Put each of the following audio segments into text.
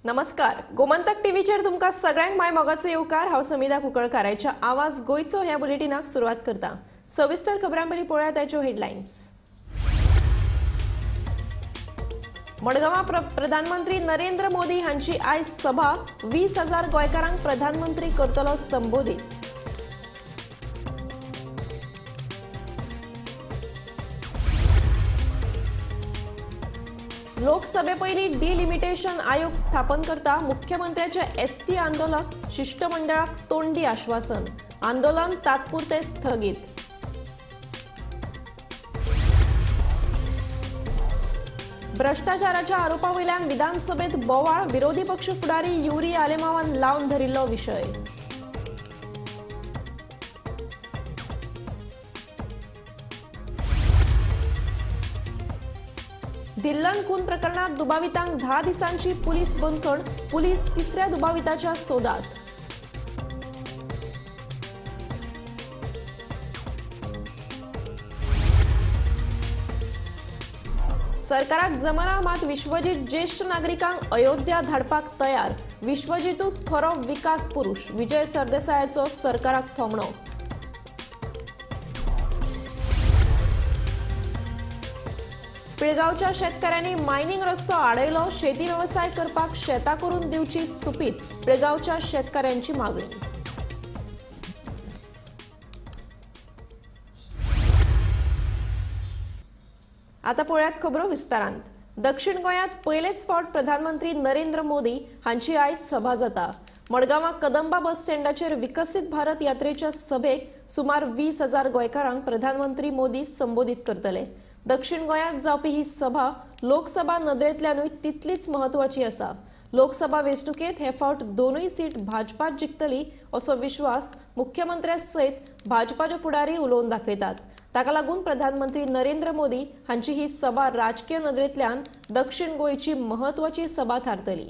नमस्कार, गोमंतक टीव्हीचेर तुमकां सगळ्यांक माय मोगाचो येवकार. हांव समिधा कुंकळकाराच्या आवाज गोंयचो ह्या बुलेटिनाक सुरवात करता. सविस्तर खबरां पयलीं पळोवया ताच्यो हेडलायन्स. मडगांवां प्रधानमंत्री नरेंद्र मोदी हांची आयज सभा. 20,000 गोंयकारांक प्रधानमंत्री करतलो संबोधीत. लोकसभे पयलीं डिलिमिटेशन आयोग स्थापन करता. मुख्यमंत्र्याचे एसटी आंदोलक शिष्टमंडळाक तोंडी आश्वासन. आंदोलन तात्पुरते स्थगीत. भ्रष्टाचाराच्या आरोपावयल्यान विधानसभेत बोवाळ. विरोधी पक्ष फुडारी युरी आलेमावान लावन धरिल्लो विशय. धिल्लन खून प्रकरणात दुबावितांक 10 दिसांची पुलीस बंदखण. पुलीस तिसऱ्या दुबाविताच्या सोदात. सरकाराक जमना मात विश्वजीत ज्येष्ठ नागरिकांक अयोध्या धाडपाक तयार. विश्वजीतूच खरो विकास पुरुष. विजय सरदेसायाचो सरकाराक थोमणो. पिळगांवच्या शेतकऱ्यांनी मायनिंग रस्तो आडयलो. शेती वेवसाय करपाक शेतां करून दिवची सुपीत. पिळगांवच्या शेतकऱ्यांची मागणी. आता पळयात खबरो विस्तारांत. दक्षिण गोंयांत पयलेच फावट प्रधानमंत्री नरेंद्र मोदी हांची आयज सभा जाता. मडगांवां कदंबा बस स्टँडाचेर विकसीत भारत यात्रेच्या सभेक सुमार 20,000 गोंयकारांक प्रधानमंत्री मोदी संबोधीत करतले. दक्षिण गोंयांत जावपी ही सभा लोकसभा नदरेंतल्यानूय तितलीच म्हत्वाची आसा. लोकसभा वेंचणुकेंत हे फावट दोनूय सीट भाजपाच जिखतली असो विश्वास मुख्यमंत्र्या सयत भाजपाचे फुडारी उलोवन दाखयतात. ताका लागून प्रधानमंत्री नरेंद्र मोदी हांची ही सभा राजकीय नदरेंतल्यान दक्षिण गोंयची म्हत्वाची सभा थारतली.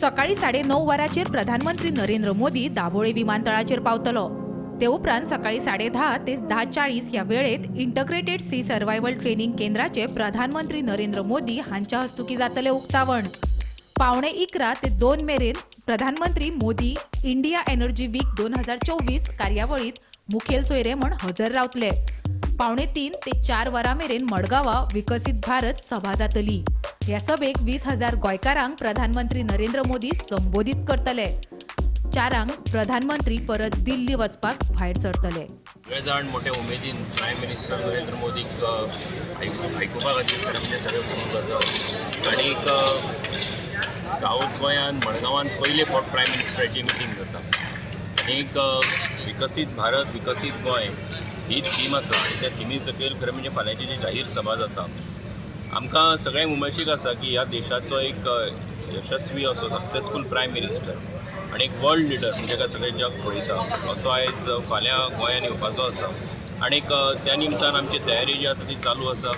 सकाळी 9:30 वरांचेर प्रधानमंत्री नरेंद्र मोदी दाबोळे विमानतळाचेर पावतलो. ते उपरांत सकाळी 10:30 ते 10:40 ह्या वेळेत इंटग्रेटेड सी सर्वायवल ट्रेनिंग केंद्राचे प्रधानमंत्री नरेंद्र मोदी हांच्या हस्तुकी जातले उक्तावण. 10:45 ते 2 मेरेन प्रधानमंत्री मोदी इंडिया एनर्जी वीक 2024 कार्यावळीत मुखेल सोयरे म्हण हजर रावतले. 2:45 ते 4 वरां मेरेन मडगांवां विकसीत भारत सभा जातली. ह्या सभेक 20,000 गोंयकारांक प्रधानमंत्री नरेंद्र मोदी संबोधीत करतले. 4 प्रधानमंत्री परत दिल्ली वचपाक भायर सरतले. सगळे जाण मोठे उमेदीन प्रायम मिनिस्टर नरेंद्र मोदीक आयकुपा खातीर खरें म्हणजे सगळे उत्सूक आसा. आनीक सावथ गोंयान मडगांवान पयले फावट प्रायम मिनिस्टराची मिटींग जाता. आनीक विकसीत भारत विकसीत गोंय ही थीम आसा आनी त्या थिमी सकयल खरें म्हणजे फाल्यांची जी जाहीर सभा जाता. आमकां सगळ्यांक उमळशीक आसा की ह्या देशाचो एक यशस्वी असो सक्सेसफूल प्रायम मिनिस्टर आनी एक वर्ल्ड लिडर म्हणजे काय सगळें जग पळयता असो आयज फाल्यां गोंयांत येवपाचो आसा. आनीक त्या निमतान आमची तयारी जी आसा ती चालू आसा.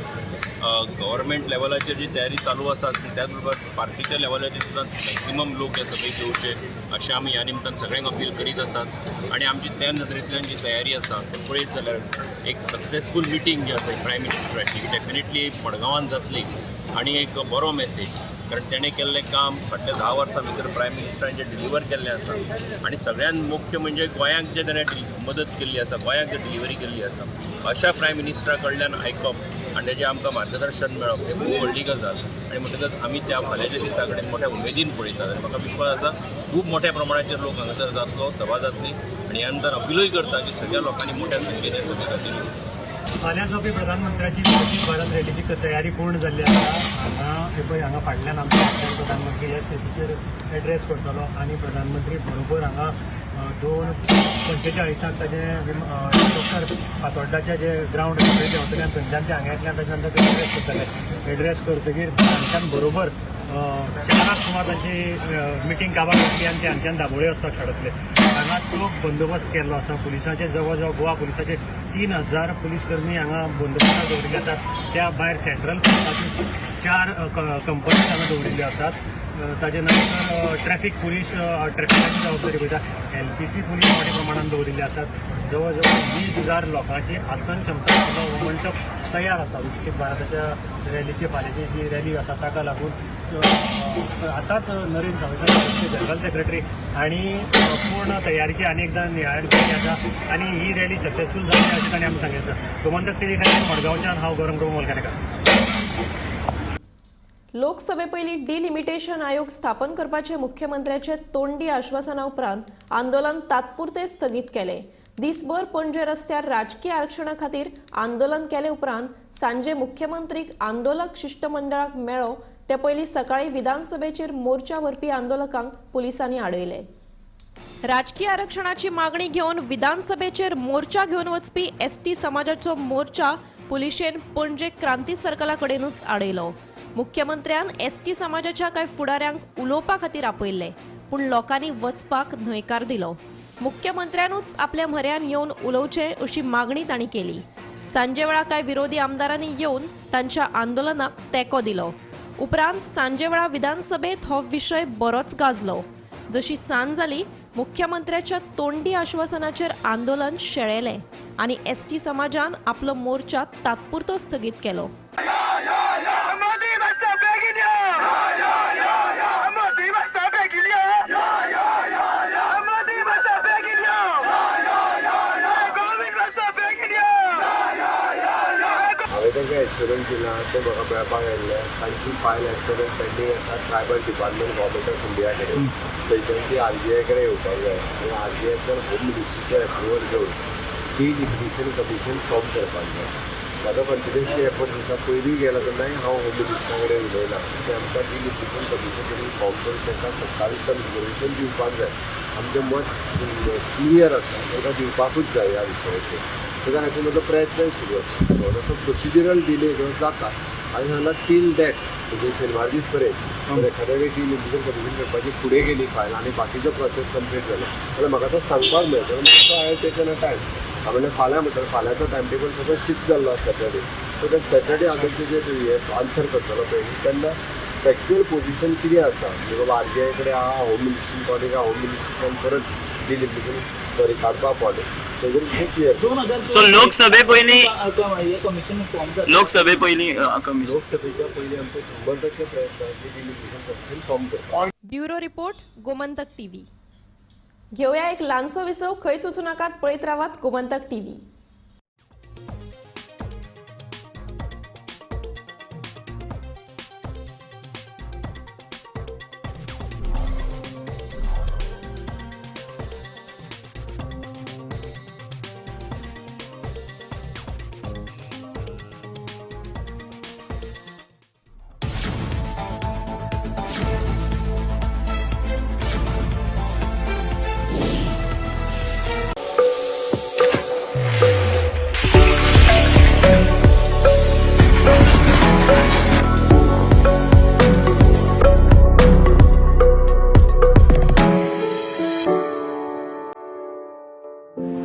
गव्हर्मेंट लेवलाचेर जी तयारी चालू आसा त्याच बरोबर पार्टीच्या लेवलाचेर सुद्दां मॅक्सिमम लोक ह्या सभेक येवचे अशें आमी ह्या निमतान सगळ्यांक अपील करीत आसात. आनी आमची त्या नदरेंतल्यान जी तयारी आसा पळयत जाल्यार एक सक्सेसफूल मिटींग जी आसा प्रायम मिनिस्टराची ही डेफिनेटली मडगांवान जातली आनी एक बरो मॅसेज, कारण तेणें केल्लें काम फाटल्या 10 वर्सां भितर प्रायम मिनिस्टरान जें डिलिव्हर केल्लें आसा आनी सगळ्यांत मुख्य म्हणजे गोंयांक जें तेणें मदत केल्ली आसा, गोंयांक जें डिलिव्हरी केल्ली आसा अशा प्रायम मिनिस्टरा कडल्यान आयकप आनी तेजें आमकां मार्गदर्शन मेळप हें खूब व्हडली गजाल. आनी म्हणटकच आमी त्या फाल्यांच्या दिसा कडेन मोठ्या उमेदीन पळयतात आनी म्हाका विश्वास आसा खूब मोठ्या प्रमाणाचेर लोक हांगासर जातलो, सभा जातली आनी ह्या नंतर अपिलूय करता की सगळ्या लोकांनी मोठ्या संख्येन ह्या सभे खातीर येवचें. फाल्यां जावपी प्रधानमंत्र्याची विकसीत भारत रॅलीची तयारी पूर्ण जाल्ली आसा. हांगा हे पळय हांगा फाटल्यान आमच्या फाटल्यान प्रधानमंत्री ह्या स्टेजीचेर एड्रेस करतलो आनी प्रधानमंत्री बरोबर हांगा 2:45 ताजें हेलिकॉप्टर फातोड्डाचें जे ग्रावंड आसा थंय देंवतलें आनी थंयच्यान ते हांगा येतले आनी ताच्या नंतर ते एड्रेस करतले. एड्रेस करतकीर हांगच्यान बरोबर 4 सुमार तांची मिटींग काबार जातली आनी ते हांगच्यान दाबोळे वचपाक शकतले. हांगा चोख बंदोबस्त केल्लो आसा. पुलिसांचे जवळ जवळ गोवा पुलिसाचे 3000 पुलीस कर्मी हांगा बंदोबस्ताक दवरिल्ले आसात. त्या भायर सेंट्रल फोर्साच्यो 4 कंपनीज हांगा दवरिल्ल्यो आसात. ताजे नंतर ट्रॅफिक पुलीस ट्रॅफिकाची जबाबदारी पळयता. एलपीसी पुलीस मोठ्या प्रमाणात दवरिल्ले आसात. जवळ जवळ 20,000 लोकांची आसन क्षमता आशिल्लो हो मंटप तयार आसा. विकसीत भारताच्या रॅलीची फाल्यांची जी रॅली आसा ताका लागून आतांच नरेंद्र सावयकर जनरल सेक्रेटरी आनी पूर्ण तयारीची आनी एकदां नियाळ केल्ली आसा आनी ही रॅली सक्सेसफूल जातली अशें तांणी आमकां सांगिल्लें आसा. गोमंतक टीव्ही खातीर मडगांवच्यान हांव गौरंग प्रभू मोलकानेकर. लोकसभे पयलीं डिलिमिटेशन आयोग स्थापन करपाचे मुख्यमंत्र्याचे तोंडी आश्वासना उपरांत आंदोलन तात्पुरते स्थगीत केले. दिसभर पणजे रस्त्यार राजकी आरक्षणा खातीर आंदोलन केले उपरांत सांजे मुख्यमंत्रीक आंदोलक शिश्टमंडळाक मेळ्ळो. ते पयलीं सकाळीं विधानसभेचेर मोर्चा व्हरपी आंदोलकांक पुलिसांनी आडयले. राजकी आरक्षणाची मागणी घेवन विधानसभेचेर मोर्चा घेवन वचपी एसटी समाजाचो मोर्चा पुलिशेन पणजे क्रांती सर्कला कडेनूच आडयलो. मुख्यमंत्र्यान एसटी समाजाच्या कांय फुडाऱ्यांक उलोवपा खातीर आपयल्ले, पूण लोकांनी वचपाक न्हयकार दिलो. मुख्यमंत्र्यानूच आपल्या म्हऱ्यान येवन उलोवचें अशी मागणी तांणी केली. सांजे वेळा कांय विरोधी आमदारांनी येवन तांच्या आंदोलनाक तेंको दिलो. उपरांत सांजे वेळा विधानसभेत हो विशय बरोच गाजलो. जशी सांज जाली मुख्यमंत्र्याच्या तोंडी आश्वासनाचेर आंदोलन शेळेलें आनी एसटी समाजान आपलो मोर्चा तात्पुरतो स्थगीत केलो. हांवें तांकां एश्युरन्स दिलां, ते म्हाका मेळपाक आयिल्ले. तांची फायल एज पेंडींग आसा tribal department government of India कडेन. थंयच्यान ती आरजीआय कडेन येवपाक जाय आनी आरजीआयच्यान होम मिनिस्ट्रीचें एप्रुवल घेवन डिलिमिटेशन कमिशन फॉर्म करपाक जाय. म्हाजो कंटिन्युअसली एफर्ट्स आसा. पयलीं गेला तेन्नाय हांव होम मिनिस्टरा कडेन उलयलां की आमकां डिलिमिटेशन कमिशन तरी फॉर्म करून तांकां 27 रिजर्वेशन दिवपाक जाय. आमचें मत क्लियर आसा, तांकां दिवपाकूच जाय ह्या विशयाचेर. ताच्या खातीर म्हजो प्रयत्नय सुरू आसा. थोडोसो प्रोसिजरल डिले जो जाता आनी हांगा टील that म्हणजे शेनवार दीस पर्यंत जर एखाद्या वेळी डिलिमिटेशन कमिशन करपाची फुडें गेली फायल आनी बाकीचो प्रोसेस कंप्लीट जालो जाल्यार म्हाका तो सांगपाक मेळटलो. मातसो हांवें टेकन अ टायम. हांवें फाल्यां म्हणटा, फाल्यांचो टायम टेबल सगळो शिफ्ट जाल्लो आसा सॅटर्डे. सो तें सॅटर्डे हांव तेजेर हें आन्सर करतलो पळय तेन्ना फॅक्च्युअल पोजिशन कितें आसा, म्हणजे बाबा आरजीआय कडेन आहा, होम मिनिस्ट्रीन कॉलेज आहा, होम मिनिस्ट्रीच्यान परत डिलिमिटेशन सॉरी काडपाक पावलें तेजेर खूब क्लियर. सो लोकसभे पयलीं कमिशन फॉर्म जाता. लोकसभे पयलीं कमिशन लोकसभेच्या पयलीं आमचे 100% प्रयत्न की डिलिमिटेशन कमिशन फॉर्म करपाक. Bureau report, Gomantak TV. घेवया एक ल्हानसो विसव. खंयच वचूं नाकात, पळयत रावात गोमंतक टीव्ही.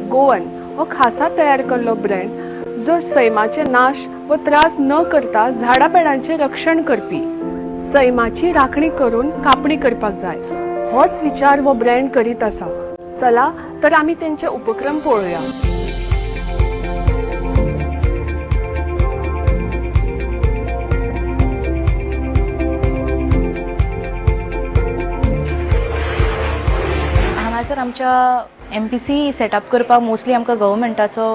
गोवन हो खासा तयार केल्लो ब्रँड जो सैमाचे नाश व त्रास न करता झाडां पेडांचें रक्षण करपी. सैमाची राखणी करून कापणी करपाक जाय होच विचार हो ब्रँड करीत आसा. चला तर आमी तेंचे उपक्रम पळोवया. हांगासर आमच्या एमपीसी सेटअप करपाक मोस्टली आमकां गव्हर्मेंटाचो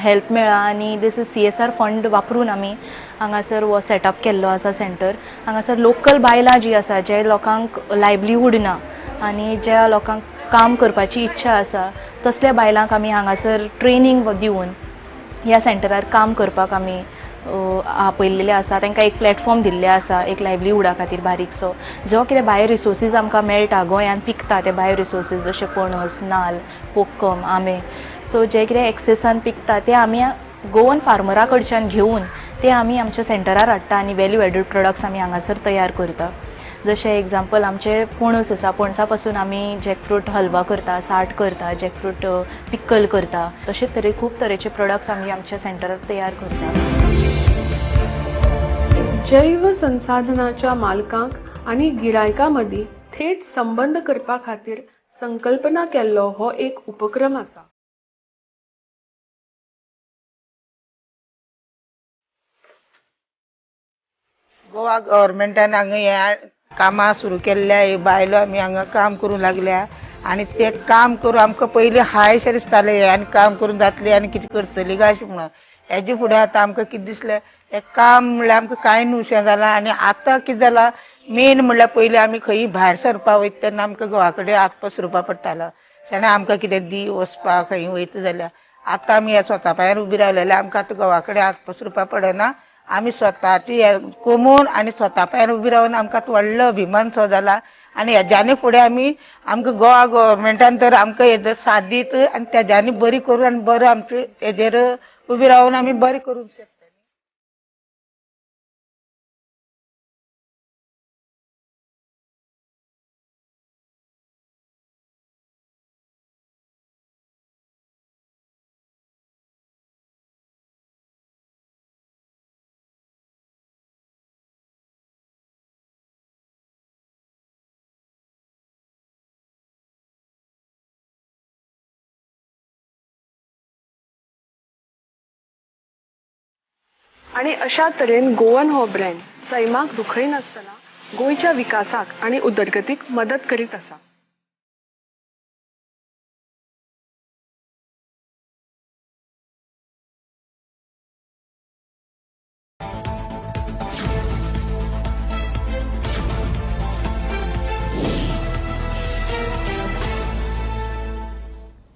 हेल्प मेळ्ळा आनी this is CSR fund वापरून आमी हांगासर हो सेटअप केल्लो आसा सेंटर. हांगासर लोकल बायलां जी आसा, जे लोकांक लायवलीहूड ना आनी ज्या लोकांक काम करपाची इच्छा आसा तसल्या बायलांक आमी हांगासर ट्रेनींग दिवन ह्या सेंटरार काम करपाक आमी आपयल्लेले आसा. तांकां एक प्लॅटफॉर्म दिल्ले आसा एक लायवलीहुडा खातीर बारीकसो. जो कितें बायो रिसोर्सीस आमकां मेळटा गोंयांत पिकता ते बायो रिसोर्सीस जशे पणस, नाल्ल, कोकम, आंबे, सो जे कितें एक्सेसान पिकता ते आमी गोवन फार्मरा कडच्यान घेवन ते आमी आमच्या सेंटरार हाडटा आनी वेल्यू एडीड प्रोडक्ट्स आमी हांगासर तयार करता. जशें एग्जाम्पल आमचे पणस आसा, पणसा पासून आमी जॅकफ्रूट हलवा करता, साठ करता, जॅकफ्रूट पिक्कल करता. तशेंच तरे खूब तरेचे प्रोडक्ट्स आमी आमच्या सेंटरार तयार करता. जैव संसाधनाच्या मालकांक आनी गिरायकां मदीं थेट संबंद करपा खातीर संकल्पना केल्लो हो एक उपक्रम आसा. गोवा गव्हर्मेंटान हांगा हे कामां सुरू केल्ल्या, बायलो आमी हांगा काम करूंक लागल्या आनी ते काम करून आमकां पयलीं हाय अशें दिसतालें हें आनी काम करून जातलें आनी कितें करतली काय अशें म्हणून. हेजे फुडें आतां आमकां कितें दिसलें हें काम म्हणल्यार आमकां कांय न्हूशें जालां. आनी आतां कितें जालां मेन म्हणल्यार पयलीं आमी खंयी भायर सरपा वयता तेन्ना आमकां घोवा कडेन हात पसरुपा पडटालो, तेन्ना आमकां कितें दी वचपाक खंयी वयता जाल्यार. आतां आमी ह्या स्वता पांयार उबी रावले जाल्यार आमकां आतां घोवा कडेन हात पसरुपा पडना. आमी स्वताची कमोवन आनी स्वता पांयार उबी रावन आमकां व्हडलो अभिमान सो जाला. आनी हेज्यानी फुडें आमी आमकां गोवा गव्हर्मेंटान तर आमकां हेजो साथ दीत आनी तेज्यानी बरी करून आनी बरो आमचे हेजेर उबी रावन आमी बरें करूंक शकता. आनी अशा तरेन गोवन हो ब्रँड सैमाक दुखयनासतना गोंयच्या विकासाक आनी उदरगतीक मदत करीत आसा.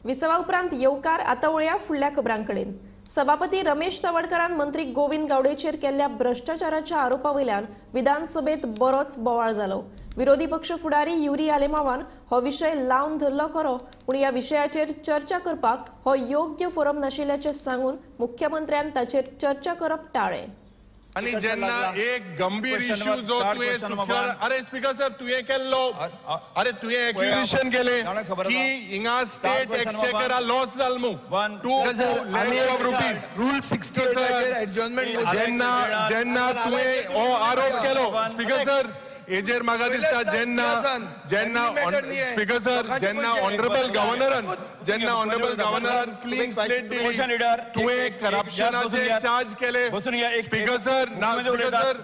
विसवा उपरांत येवकार आतां वळया फुडल्या खबरांकडेन. सभापती रमेश तवडकरान मंत्री गोविंद गावडेचेर केल्ल्या भ्रश्टाचाराच्या आरोपा वयल्यान विधानसभेत बरोच बोवाळ जालो. विरोधी पक्ष फुडारी युरी आलेमावान हो विशय लावन धरलो खरो, पूण ह्या विशयाचेर चर्चा करपाक हो योग्य फोरम नाशिल्ल्याचें सांगून मुख्यमंत्र्यान ताचेर चर्चा करप टाळ्ळें. आनी जेन्ना एक गंभीर इश्यू जो तुवें, अरे स्पीकर सर तुवें केल्लो, अरे तुवें एक्युजेशन केलें की हिंगा स्टेट एक्सचेकरा लॉस जाल मू 2 लाख रुपीज. Rule 68 adjournment. जेन्ना जेन्ना तुवें हो आरोप केलो स्पीकर सर, हेजेर म्हाका दिसता जेन्ना जेन्ना स्पीकर सर जेन्ना ऑनरेबल गव्हर्नरान क्लीन स्लेट दिली, तुवें करप्शनाचे चार्ज केले स्पीकर सर. ना स्पीकर सर,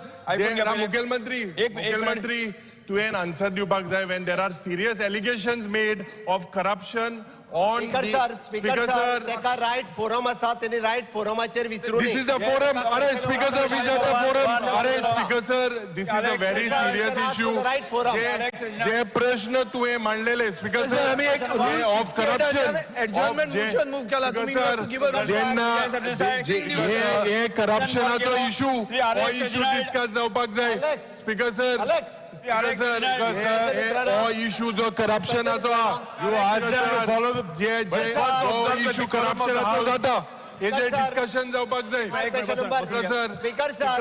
मुखेलमंत्री मुखेलमंत्री तुवें आन्सर दिवपाक जाय when there are serious allegations made of corruption on speaker sir. तेका रायट फोरम आसा, तेणी रायट फोरमाचेर विचारून. This is the forum. अरे speaker sir, which are the forum. अरे speaker sir, this is a very serious issue. जे प्रश्न तुवें मांडलेले speaker sir of corruption adjournment motion move केला तुम्ही. जेन्ना हे करप्शनाचो इशू, हो इशू डिस्कस जावपाक जाय स्पीकर सर. स्पीकर सर, हो इशू जो करप्शनाचो आहा, जे जे इशू करप्शनाचो जाता हेजे डिस्कशन जावपाक जाय स्पीकर सर. स्पीकर सर,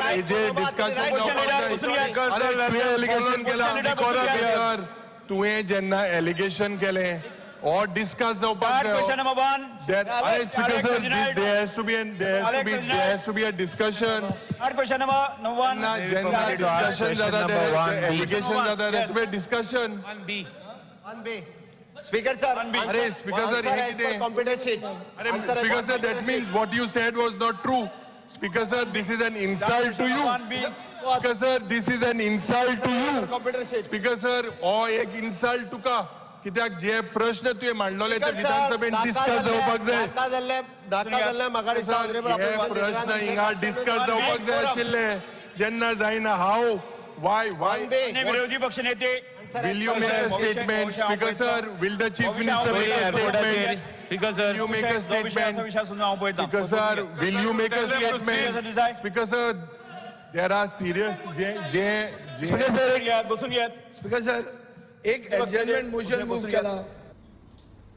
हेजे डिस्कशन जावपाक जाय. तुवें एलिगेशन केलां सर, तुवें जेन्ना एलिगेशन केलें or discuss जावपाक जाय. अरे speaker sir, there has to be there has to be a discussion. ना जेन्ना डिस्कशन जाता, एलिगेशन जाता, there has to be a discussion. Speaker sir, अरे स्पीकर सर, हे कितें? Computer sheet. अरे speaker sir, that means what you said was not true. Speaker sir, this is an insult to you. Speaker sir, this is an insult to you. Speaker sir, हो एक insult तुका, कित्याक जे प्रश्न तुवें मांडलेले ते विधानसभेन डिस्कस जावपाक जाय. हे प्रश्न हिंगा डिस्कस जावपाक जाय आशिल्ले, जेन्ना जायना. हाव वाय वाय विरोधी पक्ष नेते Will you make a statement, Speaker sir? Will the Chief Minister make a statement? Speaker sir, will you make a statement? Speaker sir, will you make a statement? Speaker sir, there are serious J J J. Speaker sir, बसून घेत. Speaker sir, एक adjournment motion move केला.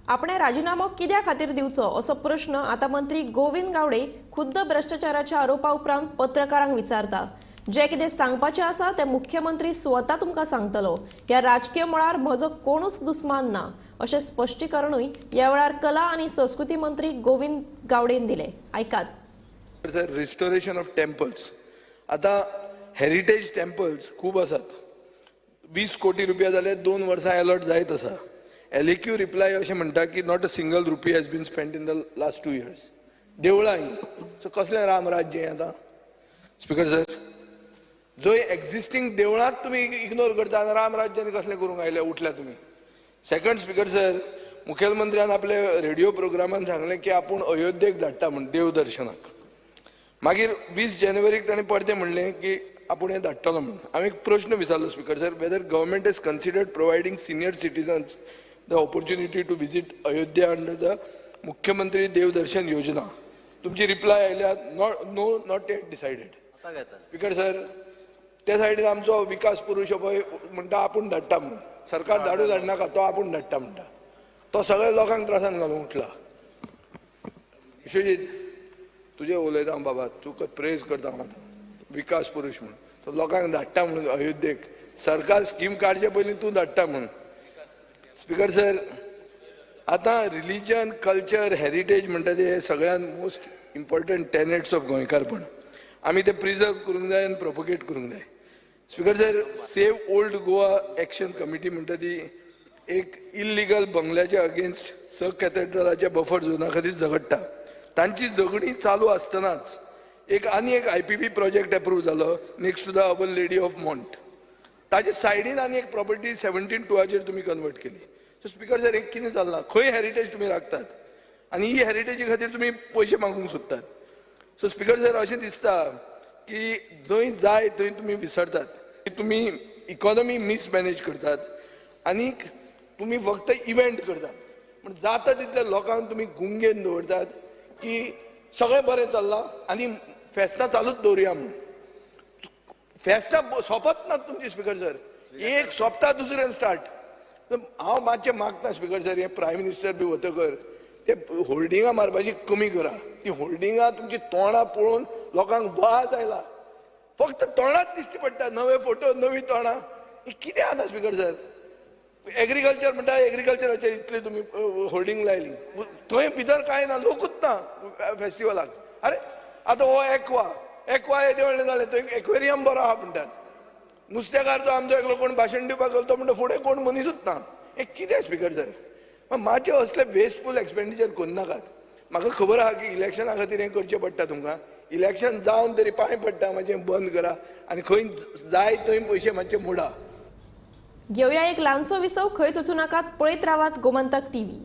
आपणे राजीनामो कित्या खातीर दिवचो असो प्रश्न आतां मंत्री गोविंद गावडे खुद्द भ्रश्टाचाराच्या आरोपा उपरांत पत्रकारांक विचारता. जें कितें सांगपाचें आसा तें मुख्यमंत्री स्वता तुमकां सांगतलो. ह्या राजकीय मळार म्हजो कोणूच दुस्मान ना अशें स्पश्टीकरणूय ह्या वेळार कला आनी संस्कृती मंत्री गोविंद गावडेन दिलें. आयकात. सर, रिस्टोरेशन ऑफ टेम्पल्स, आतां हेरिटेज टेम्पल्स खूब आसात. 20 कोटी रुपया जाले 2 वर्सां अलॉट जायत आसा. LAQ reply अशें म्हणटा की not a single rupee has been spent in the last 2 years. देवळां ही सो कसलें रामराज्य हें आतां? स्पिकर सर, जंय एक्झिस्टींग देवळांत तुमी इग्नोर करता आनी रामराज्य आनी कसलें करूंक आयले उठल्या तुमी. सेकंड स्पिकर सर, मुखेलमंत्र्यान आपले रेडिओ प्रोग्रामान सांगलें की आपूण अयोध्येक धाडटा म्हूण देवदर्शनाक. मागीर 20 जानेवारीक ताणें परतें म्हणलें की आपूण हें धाडटलो म्हूण. हांवें एक प्रश्न विचारलो speaker sir, whether government is considered providing senior citizens the opportunity to visit Ayodhya under the Mukhyamantri Devdarshan Yojana. तुमची रिप्लाय आयल्या no, not yet decided. Speaker sir, त्या सायडीन आमचो विकास पुरूश पळय म्हणटा आपूण धाडटा म्हूण. सरकार धाडू धाडनाका, तो आपूण धाडटा म्हणटा. तो सगळ्या लोकांक त्रासान घालूंक उठला. विश्वजीत, तुजें उलयता हांव बाबा, तुका प्रेज करता हांव आतां, विकास पुरूश म्हूण. तो लोकांक धाडटा म्हणून अयोध्येक, सरकार स्कीम काडचे पयलीं तूं धाडटा म्हूण. स्पिकर सर, आतां रिलीजन, कल्चर, हेरिटेज म्हणटा ते हे सगळ्यांत मोस्ट इम्पॉर्टंट टेनेट्स ऑफ गोंयकारपण. आमी ते प्रिजर्व करूंक जाय आनी प्रोपोगेट करूंक जाय. Speaker sir, save old Goa action committee म्हणटा ती एक इल्लिगल बंगल्याच्या अगेन्स्ट स कॅथेड्रलाच्या बफर झोना खातीर झगडटा. तांची झगडीं चालू आसतनाच एक आनी एक IPP project approve जालो next to the our lady of Mont. ताजे सायडीन आनी एक प्रॉपर्टी 17(2) तुमी कन्वर्ट केली. सो स्पिकर सर, एक कितें चल्लां? खंय हेरिटेज तुमी राखतात आनी ही हेरिटेजी खातीर तुमी पयशे मागूंक सोदतात. सो स्पिकर सर, अशें दिसता की जंय जाय थंय तुमी विसरतात, तुमी इकॉनॉमी मिसमॅनेज करतात आनी तुमी फक्त इव्हेंट करतात. पूण जाता तितल्या लोकांक तुमी गुंगेन दवरतात की सगळें बरें चल्लां आनी फेस्तां चालूच दवरुया म्हूण. फेस्तां सोंपत नात तुमची स्पिकर सर, एक सोंपता दुसरें स्टार्ट. हांव मातशें मागता स्पिकर सर, हें प्रायम मिनिस्टर बी वतकर ते होल्डिंगां मारपाची कमी करा. ती होल्डिंगां तुमची तोंडां पळोवन लोकांक वाज आयला. फक्त तोंडांत दिश्टी पडटा, नवे फोटो, नवी तोंडां. कितें आसा स्पिकर सर? एग्रीकल्चर म्हणटा, एग्रीकल्चराचेर इतली तुमी होल्डिंग लायली, थंय भितर कांय ना, लोकूच ना फेस्टिवलाक. अरे आतां हो एक्वा, एक्वा येदें व्हडलें जालें, थंय एक्वेरियम बरो आहा म्हणटात. नुस्तेकार तो आमचो एकलो कोण भाशण दिवपाक गेलो, तो म्हणटा फुडें कोण मनीसूच ना. हें कितें स्पिकर सर? मातशें असलें वेस्टफूल एक्सपेंडिचर करनाकात. म्हाका खबर आहा की इलेक्शना खातीर हें करचें पडटा तुमकां. इलेक्शन जावन तरी पांय पडटा, मातशें बंद करा आनी खंय जाय थंय पयशे मातशे मोडा. घेवया एक ल्हानसो विसव. खंयच वचूं नाकात, पळयत रावात Gomantak TV.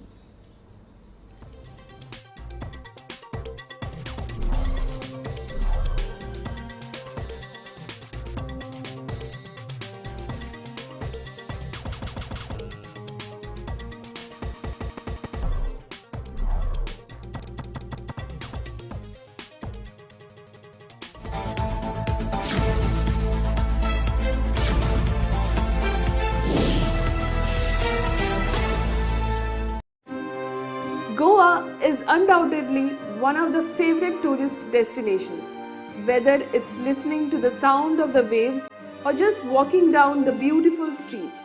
Goa is undoubtedly one of the favorite tourist destinations, whether it's listening to the sound of the waves or just walking down the beautiful streets.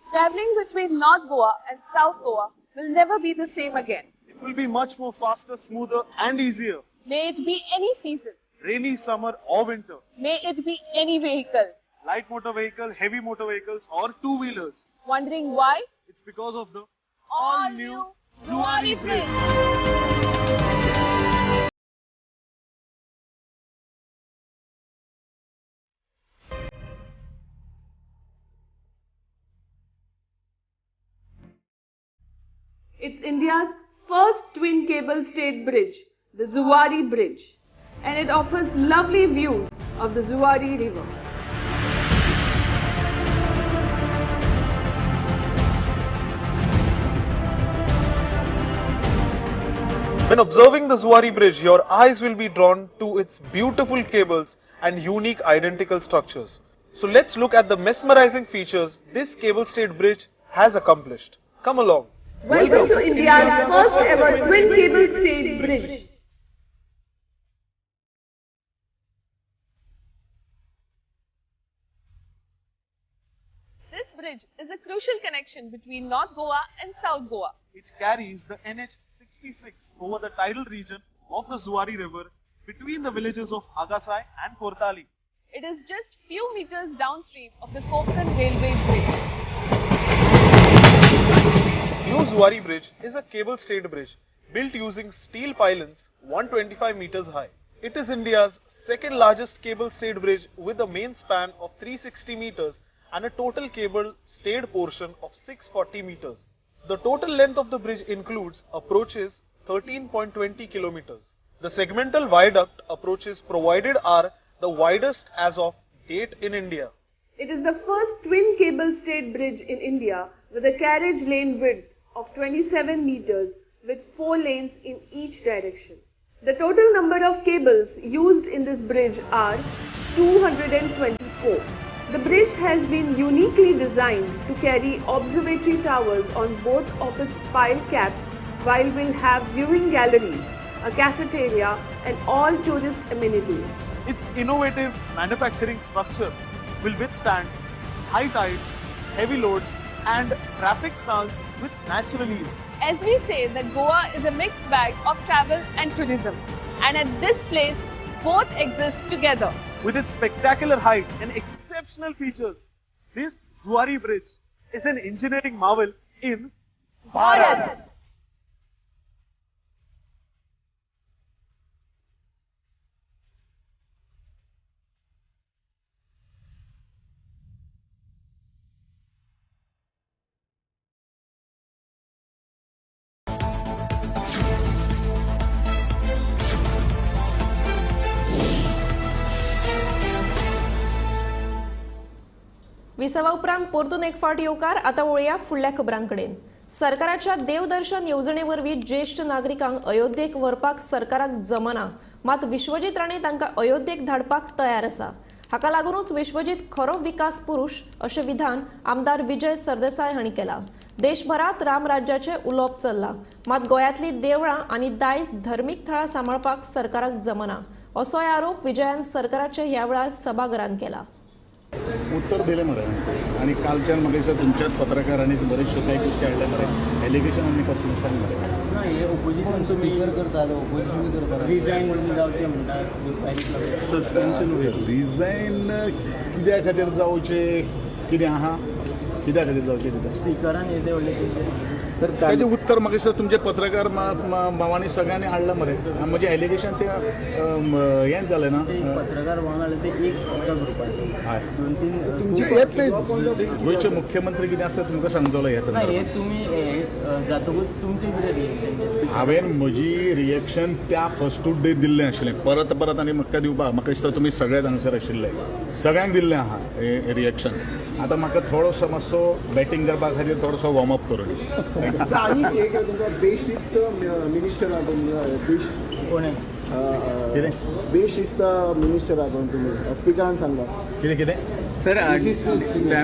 Traveling between North Goa and South Goa will never be the same again. It will be much more faster, smoother and easier. May it be any season. Rainy, summer or winter. May it be any vehicle. Light motor vehicle, heavy motor vehicles or two-wheelers. Wondering why? It's because of the all-new Zuari Bridge. It's India's first twin cable stayed bridge, the Zuari Bridge, and it offers lovely views of the Zuari River. When observing the Zuari Bridge, your eyes will be drawn to its beautiful cables and unique identical structures. So let's look at the mesmerizing features this cable stayed bridge has accomplished. Come along. Welcome to India's first ever twin cable stayed bridge. This bridge is a crucial connection between North Goa and South Goa. It carries the NH66 over the tidal region of the Zuari River between the villages of Agasai and Cortalim. It is just few meters downstream of the Konkan Railway Bridge. New Zuari Bridge is a cable-stayed bridge built using steel pylons 125 meters high. It is India's second largest cable-stayed bridge with a main span of 360 meters and a total cable-stayed portion of 640 meters. The total length of the bridge includes approaches 13.20 kilometers. The segmental viaduct approaches provided are the widest as of date in India. It is the first twin cable stayed bridge in India with a carriage lane width of 27 meters with 4 lanes in each direction. The total number of cables used in this bridge are 224. The bridge has been uniquely designed to carry observatory towers on both of its pile caps, while will have viewing galleries, a cafeteria and all tourist amenities. Its innovative manufacturing structure will withstand high tides, heavy loads and traffic snarls with natural ease. As we say that Goa is a mixed bag of travel and tourism, and at this place both exist together. With its spectacular height and exceptional features, this Zuari Bridge is an engineering marvel in Bharat. विसवा उपरांत परतून एक फावट येवकार. आतां वळया फुडल्या खबरांकडेन. सरकाराच्या देवदर्शन येवजणे वरवीं ज्येश्ठ नागरिकांक अयोध्येक व्हरपाक सरकाराक जमना, मात विश्वजीत राणे तांकां अयोध्येक धाडपाक तयार आसा. हाका लागूनच विश्वजीत खरो विकास पुरुष अशें विधान आमदार विजय सरदेसाय हांणी केलां. देशभरात रामराज्याचें उलोवप चल्लां, मात गोंयांतलीं देवळां आनी दायज धर्मीक थळां सांबाळपाक सरकाराक जमना असोय आरोप विजयान सरकाराचे ह्या वेळार सभाघरांत केला. उत्तर दिलें मरे आनी कालच्यान म्हाका दिसता तुमच्याच पत्रकारांनी बरेचशे कांय गोश्टी हाडले मरे. एलिगेशन आनी कसलें सांग मरे. ना हे ओपोजिशन तुमी करताले, ओपोजिशन करता रिजायन म्हणून जावचें म्हणटा, सस्पेन्शन रिजायन कित्या खातीर जावचें, कितें आहा कित्या खातीर जावचें? स्पिकरान येदें व्हडलें सर ताजें उत्तर म्हाका दिसता तुमचे पत्रकार भावांनी सगळ्यांनी हाडलां मरे. म्हजें एलिगेशन तें हें जालें ना, पत्रकार भावान हाडलें तें एक एका ग्रुपाचें. हय, दोन तीन तुमचें येतलें. गोंयचे मुख्यमंत्री कितें आसता तुमकां सांगतलो हें ना. हें तुमी जातकूच तुमचें कितें रिएक्शन? हांवें म्हजी रिएक्शन त्या फर्स्ट डे दिल्लें आशिल्लें, परत परत आनी म्हाका दिवपाक म्हाका दिसता तुमी सगळेच हांगसर आशिल्ले, सगळ्यांक दिल्लें आहा हें रिएक्शन. आतां म्हाका थोडोसो मातसो बॅटींग करपा खातीर थोडोसो वॉर्मअप करून. आनी एक तुमकां बेशिस्त मिनिस्टर आहा तुमकां, कोण कितें बेशिस्त मिनिस्टर आहा तुमी स्पिकरान सांगला कितें कितें? सर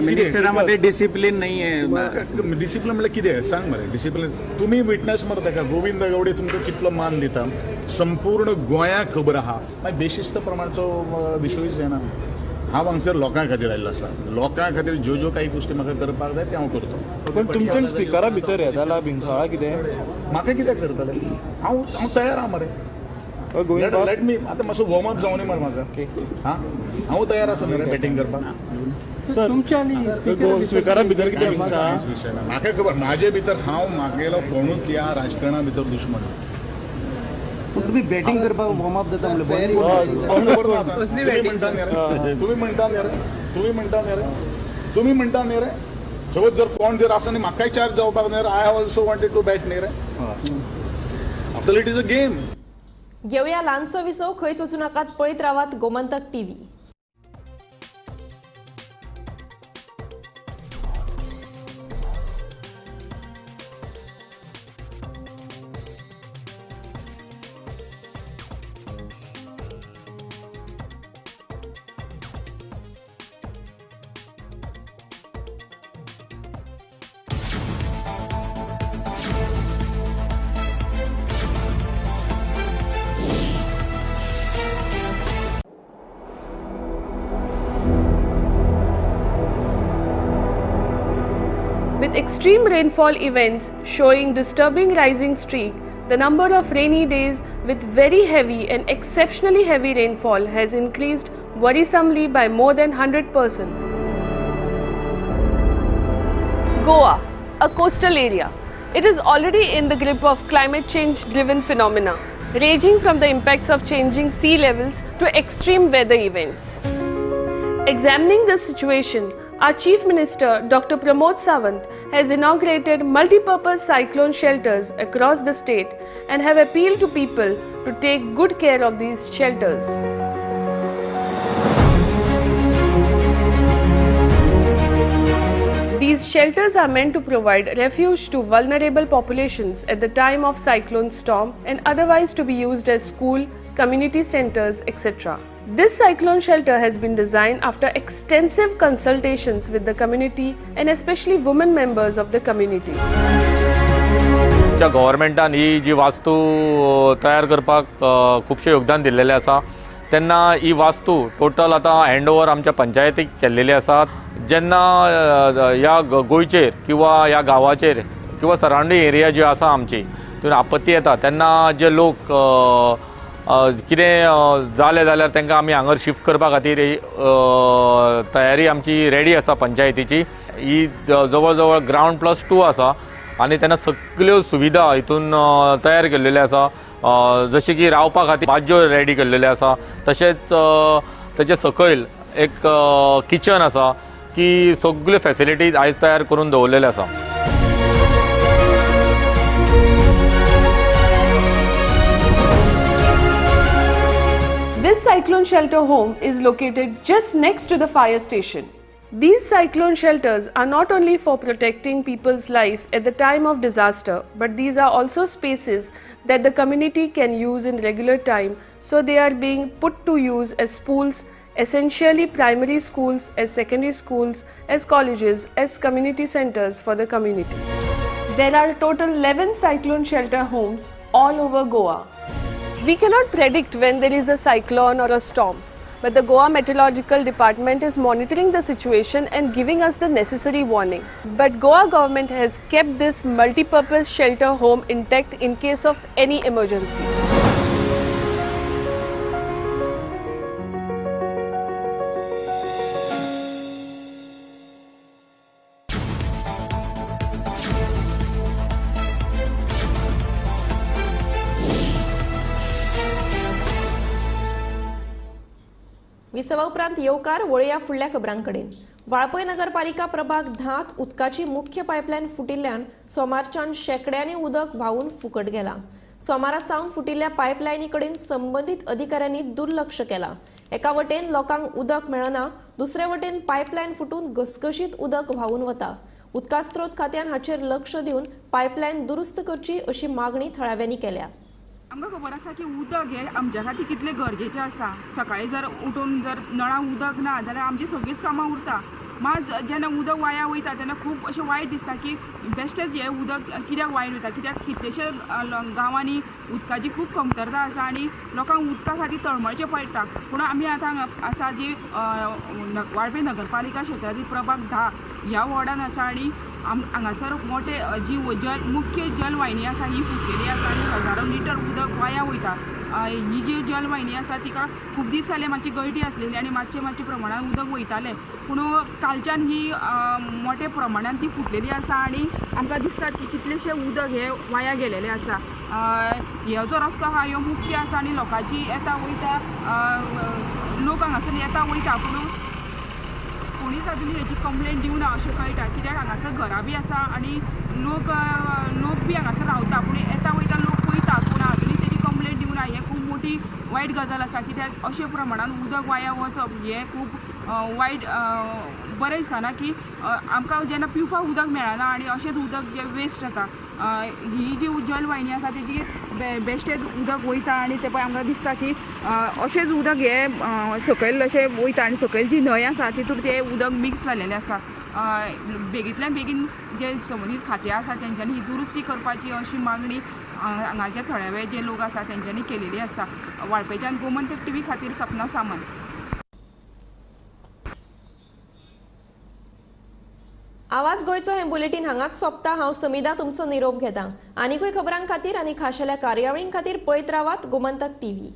मिनिस्टरामध्ये डिसिप्लिन नाही आहे. डिसिप्लिन म्हणल्यार कितें सांग मरे. डिसिप्लिन तुमी विटनस मरे ताका. गोविंद गावडे तुमकां कितलो मान दिता, संपूर्ण गोंयाक खबर आहा. मागीर बेशिस्त प्रमाणचो विशयूच येना. हांव हांगसर लोकां खातीर आयिल्लो आसा, लोकां खातीर ज्यो ज्यो काही गोश्टी म्हाका करपाक जाय ते हांव करतो. पण तुमच्यान स्पिकरा भितर येताला भिंगसोळा कितें म्हाका कित्याक करतले? हांव हांव तयार आहा मरे. Let me आतां मातसो वॉर्मअप जावनी मरे म्हाका. हां, हांव तयार आसा मरे बॅटींग करपाक. स्पिकरा भितर कितें म्हाका खबर म्हाजे भितर हांव म्हागेलो कोणूच ह्या राजकारणा भितर दुश्मन. तुम्ही बॅटिंग करपाक वॉर्मअप जाता म्हणलें. तुमी म्हणटा न्ही रे, तुमी म्हणटा न्ही रे, तुमी म्हणटा न्ही रे. सपोज जर कोण जर आसा न्ही म्हाकाय चार्ज जावपाक न्ही रे. I also wanted to bat न्ही रे. After it is a game. घेवया ल्हानसो विसव, खंयच वचूं नाकात, पळयत रावात Gomantak TV. With extreme rainfall events showing disturbing rising streak, the number of rainy days with very heavy and exceptionally heavy rainfall has increased worrisomely by more than 100%. Goa, a coastal area. It is already in the grip of climate change driven phenomena, ranging from the impacts of changing sea levels to extreme weather events. Examining this situation, our Chief Minister Dr. Pramod Sawant has inaugurated multipurpose cyclone shelters across the state and have appealed to people to take good care of these shelters. These shelters are meant to provide refuge to vulnerable populations at the time of cyclone storm and otherwise to be used as school, community centers, etc. This cyclone shelter has been designed after extensive consultations with the community and especially women members of the community. गव्हर्मेंटान ही जी वास्तू तयार करपाक खुबशें योगदान दिल्लेलें आसा तेन्ना ही वास्तू total आतां हँड ओवर आमच्या पंचायतीक केल्लेली आसा. जेन्ना ह्या गोंयचेर किंवा ह्या गांवाचेर किंवा सरावंडींग एरिया जी आसा आमची तितून आपत्ती येता तेन्ना जे लोक कितें जालें जाल्यार तांकां आमी हांगर शिफ्ट करपा खातीर तयारी आमची रेडी आसा पंचायतीची. ही जवळ जवळ ग्रावंड +2 आसा आनी तेन्ना सगळ्यो सुविधा हितून तयार केल्लेल्यो आसा, जशें की रावपा खातीर बाज्यो रेडी केल्लेल्यो आसा, तशेंच तेचे सकयल एक किचन आसा की सगळ्यो फॅसिलिटीज आयज तयार करून दवरलेल्यो आसा. This cyclone shelter home is located just next to the fire station. These cyclone shelters are not only for protecting people's life at the time of disaster, but these are also spaces that the community can use in regular time, so they are being put to use as schools, essentially primary schools, as secondary schools, as colleges, as community centers for the community. There are total 11 cyclone shelter homes all over Goa. We cannot predict when there is a cyclone or a storm, but the Goa Meteorological Department is monitoring the situation and giving us the necessary warning. But Goa government has kept this multi-purpose shelter home intact in case of any emergency. विसवा उपरांत येवकार वळया फुडल्या खबरांकडेन. वाळपय नगरपालिका प्रभाग 10 उदकाची मुख्य pipeline फुटिल्ल्यान सोमारच्यान शेंकड्यांनी उदक व्हांवून फुकट गेला. सोमारा सावन फुटिल्ल्या पायपलायनी कडेन संबंदीत अधिकाऱ्यांनी दुर्लक्ष केलां. एका वटेन लोकांक उदक मेळना, दुसरे वटेन पायपलायन फुटून घसघशीत उदक व्हांवून वता. उदका स्त्रोत खात्यान हाचेर लक्ष दिवन पायपलायन दुरुस्त करची अशी मागणी थळाव्यांनी केल्या. आमकां खबर आसा की उदक हें आमच्या खातीर कितलें गरजेचें आसा. सकाळीं जर उठून जर नळाक उदक ना जाल्यार आमची सगळींच कामां उरता. मात जेन्ना उदक वाया वयता तेन्ना खूब अशें वायट दिसता की बेश्टेंच हें उदक कित्याक वायट वयता, कित्याक कितलेशे गांवांनी उदकाची खूब कमतरता आसा आनी लोकांक उदका खातीर तळमळचें पडटा. पूण आमी आतां हांगा आसा जी वाळपय नगरपालिका क्षेत्रांतली प्रभाग 10 ह्या वॉर्डान आसा आनी हांगासर मोठे जी जल मुख्य जलवाहिनी आसा ही फुटलेली आसा आनी हजारो लिटर उदक वाया वयता. ही जी जलवाहिनी आसा तिका खूब दीस जाले मातशी गळटी आसलेली आनी मातशे मातशे प्रमाणान उदक वयतालें, पूण कालच्यान ही मोठे प्रमाणान ती फुटलेली आसा आनी आमकां दिसता की कितलेशे उदक हे वाया गेलेलें आसा. हो जो रस्तो आहा ह्यो मुख्य आसा आनी लोकांची येता वयता लोक हांगासर येता वयता, पूण कोणीच अजून हेची कंप्लेन दिवना अशें कळटा. कित्याक हांगासर घरां बी आसा आनी लोक बी हांगासर रावता, पूण येता वयता लोक वयता, पूण अजुनूय तेजी कंप्लेन दिवना. हें खूब मोठी वायट गजाल आसा, कित्याक अशे प्रमाणान उदक वाया वचप हें खूब वायट बरें दिसना की आमकां जेन्ना पिवपाक उदक मेळना आनी अशेंच उदक जें वेस्ट जाता. ही जी जलवाहिनी आसा तेजी बेश्टेंच उदक वयता आनी तें पळय आमकां दिसता की अशेंच उदक हें सकयल अशें वयता आनी सकयल जी न्हंय आसा तितूर तें उदक मिक्स जालेलें आसा. बेगींतल्यान बेगीन जे संबंदीत खातें आसा तेंच्यांनी ही दुरुस्ती करपाची अशी मागणी हांगाचे थळावे जे लोक आसा तेंच्यांनी केलेली आसा. वाळपयच्यान गोमंतक टीव्ही खातीर सपना सामंत. आवाज गोंयचो हें बुलेटीन हांगाच सोंपता. हांव समिदा तुमचो निरोप घेता. आनीकूय खबरां खातीर आनी खाशेल्या कार्यावळीं खातीर पळयत रावात Gomantak TV.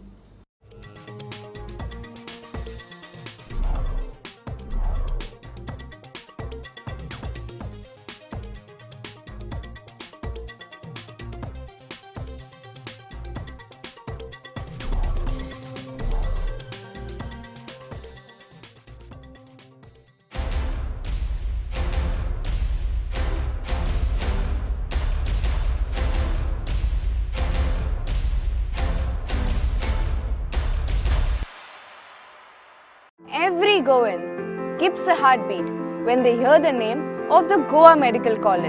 Every Goan keeps a heartbeat when they hear the name of the Goa Medical College.